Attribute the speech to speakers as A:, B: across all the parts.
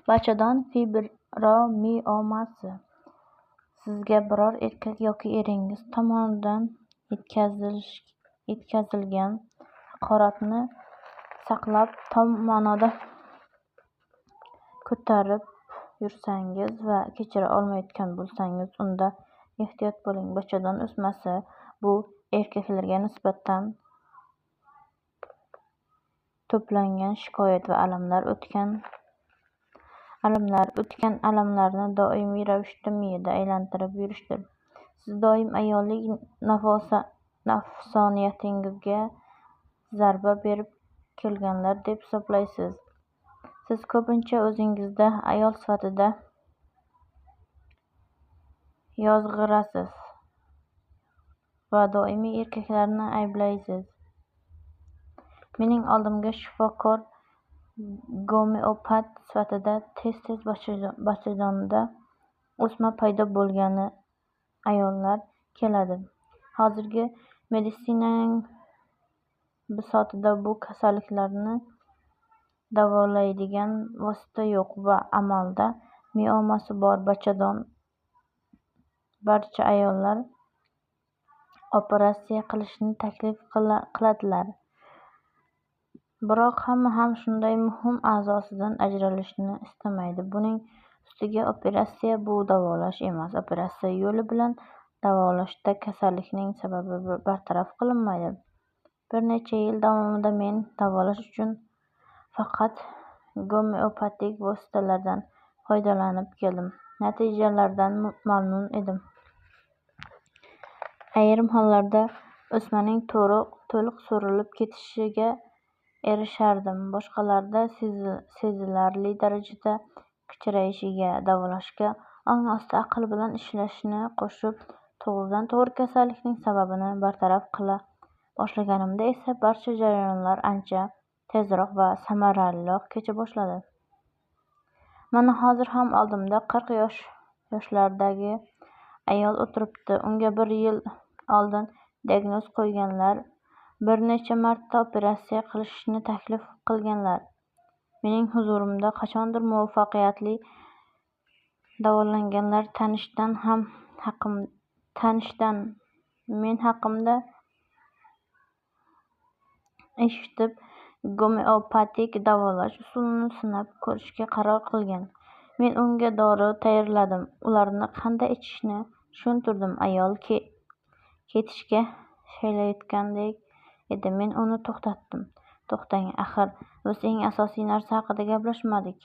A: Bachadon fibromiomasi. Sizga biror erkak yoki eringiz tomonidan yetkazilgan haqoratni saqlab, tom ma'noda ko'tarib yursangiz va kechira olmayotgan bo'lsangiz, unda ehtiyot bo'ling. Bachadon o'smasi – bu erkaklarga nisbatan to'plangan shikoyat va alamlar, o'tgan alamlarni doimiy ravishda miyada aylantirib yurishdir. Siz doim ayollik nafsoniyatingizga zarba berib kelganlar deb hisoblaysiz. Siz ko'pincha o'zingizni ayol sifatida yozg'irasiz va doimiy erkaklarni ayblaysiz. Mening oldimga shifokor gomeopat sifatida tez-tez bachadonida o'sma paydo bo'lgan ayollar keladi. Hozirgi meditsinaning bisotida bu kasalliklarni davolaydigan vosita yo'q va amalda miomasi bor bachadon barcha ayollar operatsiya qilishni taklif qiladilar. Biroq hamma ham shunday muhim a'zosidan ajralishni istamaydi. Buning ustiga operatsiya bu davolash emas. Operatsiya yo'li bilan davolashda kasallikning sababi bartaraf qilinmaydi. Bir necha yil davomida men davolash uchun faqat gomeopatik vositalardan foydalanib keldim. Natijalardan mamnun edim. Ayrim hollarda o'smaning to'liq so'rilib ketishiga erishardim, boshqalarida sezilarli darajada kichrayishiga. Davolashga ong osti aql bilan ishlashni qo'shib, to'g'ridan-to'g'ri kasallikning sababini bartaraf qila boshlaganimda esa barcha jarayonlar ancha tezroq va samaraliroq kecha boshladi. Mana hozir ham oldimda 40 yoshlardagi ayol o'tiribdi. Unga bir yil oldin diagnoz qo'yganlar, bir necha marta operatsiya qilishni taklif qilganlar. Mening huzurimda qachondir muvaffaqiyatli davolanganlar tanishdan men haqimda eshitib, gomeopatik davolash usulini sinab ko'rishga qaror qilgan. Men unga dori tayyorladim, ularni qanday ichishni tushuntirdim. Ayol ketishga shaylayotgandek edi. Men uni to'xtatdim. To'xtang, axir biz eng asosiy narsa haqida gaplashmadik.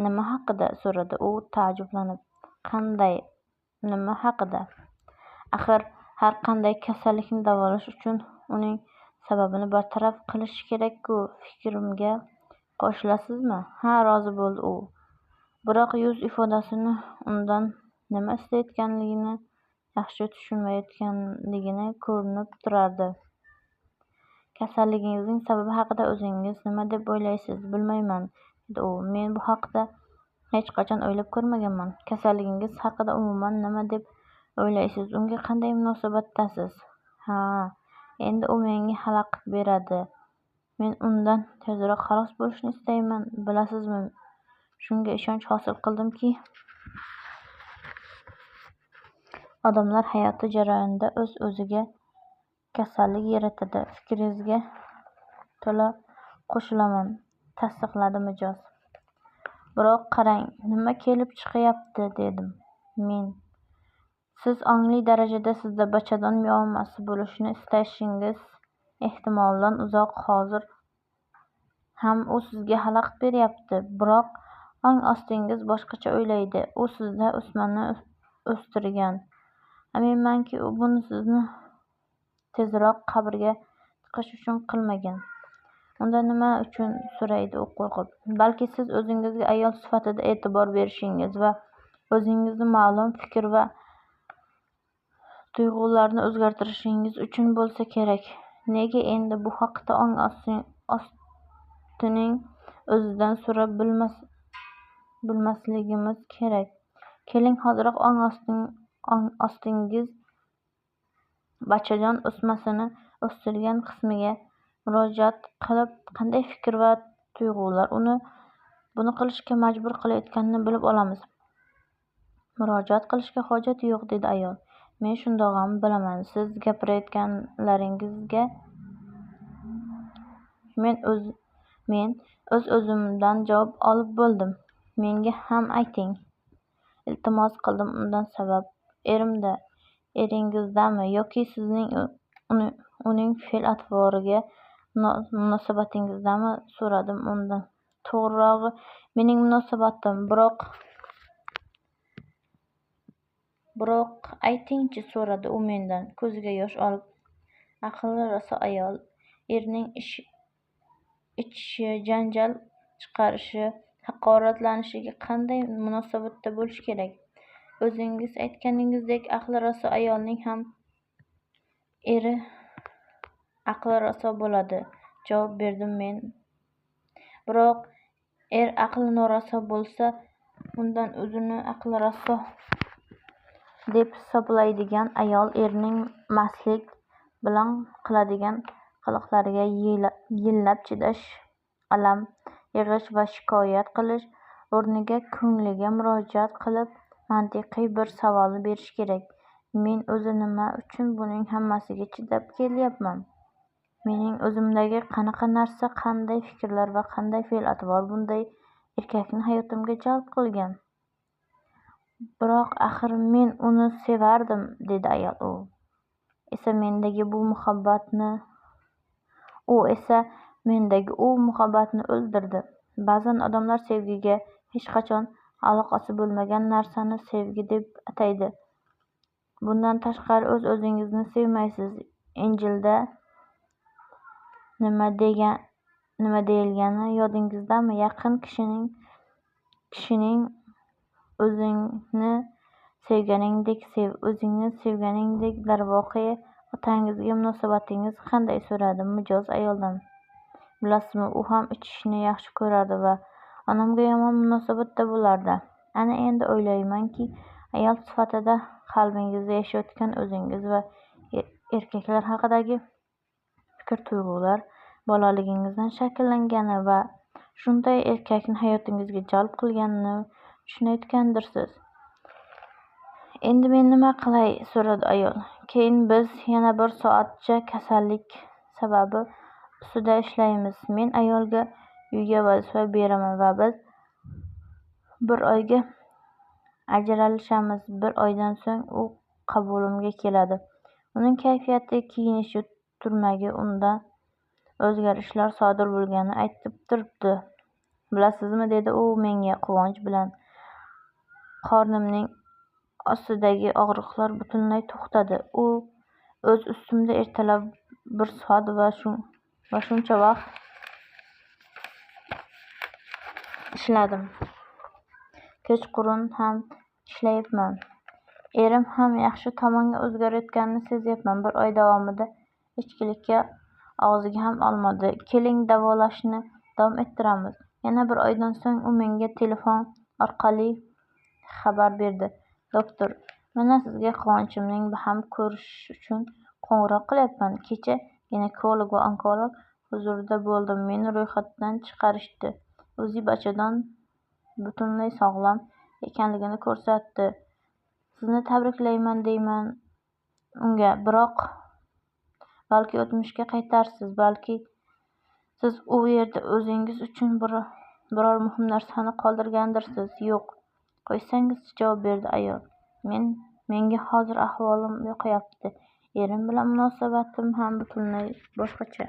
A: Nima haqida? So'radi u taajjublanib. Qanday nima haqida? Axir har qanday kasallikni davolash uchun uning sababini bartaraf qilish kerak-ku. Fikrimga qo'shilasizmi? Ha, rozi bo'ldi u. Biroq yuz ifodasini undan nima istayotganligini yaxshi tushunmayotganligini ko'rinib turardi. Kasalligingizning sababi haqida o'zingiz nima deb o'ylaysiz? Bilmayman, dedi u. Men bu haqda hech qachon o'ylab ko'rmaganman. Kasalligingiz haqida umuman nima deb o'ylaysiz? Unga qanday munosabatdasiz? Ha, endi u menga xalaqit beradi. Men undan tezroq xalos bo'lishni istayman. Bilasizmi, shunga ishonch hosil qildimki, odamlar hayoti jarayonida o'z-o'ziga kasallik yaratadi. Fikringizga to'la qo'shilaman, tasdiqladi mijoz. Biroq qarang, nima kelib chiqyapti, dedim men. Siz ongli darajada sizda bachadon miomasi bo'lishini istashingiz ehtimoldan uzoq. Hozir ham u sizga xalaqit beryapti. Biroq ong ostingiz boshqacha o'ylaydi. U sizda o'smani o'stirgan. Aminmanki, u buni sizni tezroq qabrga tiqish uchun qilmagan. Unda nima uchun? So'raydi u qo'rqib. Balki siz o'zingizga ayol sifatida e'tibor berishingiz va o'zingizni ma'lum fikr va tuyg'ularni o'zgartirishingiz uchun bo'lsa kerak. Nega endi bu haqda ong ostining o'zidan so'rab bilmasligimiz kerak? Keling, hoziroq ong ostingiz bachadon o'smasini o'stirgan qismiga murojaat qilib, qanday fikr va tuyg'ular uni buni qilishga majbur qilayotganini bilib olamiz. Murojaat qilishga hojat yo'q, dedi ayol. Men shundog'am bilaman. Siz gapirayotganlaringizga men o'z-o'zimdan javob olib bo'ldim. Menga ham ayting. Iltimos qildim undan. Sabab erimda,eringizdami yoki sizning uning fe'l-atvoriga munosabatingizdami, so'radim undan. To'g'rirog'i, mening munosabatim. Biroq aytingchi, so'radi u mendan ko'ziga yosh olib. Aqli raso ayol erining ichishi, janjal chiqarishi, haqoratlanishiga qanday munosabatda bo'lishi kerak? O'zingiz aytganingizdek, aqli raso ayolning ham eri aqli raso bo'ladi, javob berdim men. Biroq er aqli noraso bo'lsa, undan o'zini aqli raso deb hisoblaydigan ayol erining mastlik bilan qiladigan qiliqlariga yillab chidash, alam yig'ish va shikoyat qilish o'rniga ko'ngliga murojaat qilib, mantiqiy bir savolni berishi kerak: Men o'zi nima uchun buning hammasiga chidab kelyapman? Mening o'zimdagi qanaqa narsa, qanday fikrlar va qanday fe'l-atvor bunday erkakni hayotimga jalb qilgan? Biroq axir men uni sevardim, dedi ayol. U esa mendagi u muhabbatni o'ldirdi. Ba'zan odamlar sevgiga hech qachon aloqasi bo'lmagan narsani sevgi deb ataydi. Bundan tashqari o'z-o'zingizni sevmaysiz. Injilda nima deyilgani yodingizdami? Yaqin kishining o'zingni sevganingdek sev, o'zingni sevganingdek. Darvoqe, otangizga munosabatingiz qanday, so'radi mijoz ayoldan. Bilasizmi, u ham ichishni yaxshi ko'rardi va onamga yomon munosabatda bo'lardi. Ana endi o'ylaymanki, ayol sifatida qalbingizda yashayotgan o'zingiz va erkaklar haqidagi fikr-tuyg'ular bolaligingizdan shakllangani va shunday erkakni hayotingizga jalb qilganini tushunayotgandirsiz. Endi men nima qilay, so'radi ayol. Keyin biz yana bir soatcha kasallik sababi ustida ishlaymiz. Men ayolga uyga vazifa beraman va biz bir oyga ajralishamiz. Bir oydan so'ng u qabulimga keladi. Uning kayfiyati, kiyinishi, turmagi unda o'zgarishlar sodir bo'lganini aytib turibdi. Bilasizmi, dedi u menga quvonch bilan, qornimning ostidagi og'riqlar butunlay to'xtadi. U o'z ustimda ertalab bir soat va shuncha vaqt ishladim. Kechqurun ham ishlayapman. Erim ham yaxshi tomonga o'zgarayotganini sezyapman. Bir oy davomida ichkilikka og'ziga ham olmadi. Keling, davolashni davom ettiramiz. Yana bir oydan so'ng u menga telefon orqali xabar berdi. Doktor, mana sizga quvonchimning baham ko'rish uchun qo'ng'iroq qilyapman. Kecha ginekolog va onkolog huzurida bo'ldim. Meni ro'yxatdan chiqarishdi. O'zi bachadon butunlay sog'lom ekanligini ko'rsatdi. Sizni tabriklayman deyman unga. Biroq balki o'tmishga qaytarsiz, balki siz u yerda o'zingiz uchun biror muhim narsani qoldirgandirsiz. Yo'q, qo'ysangiz, javob berdi ayol. Menga hozir ahvolim yoqayapti. Erim bilan munosabatim ham butunlay boshqacha.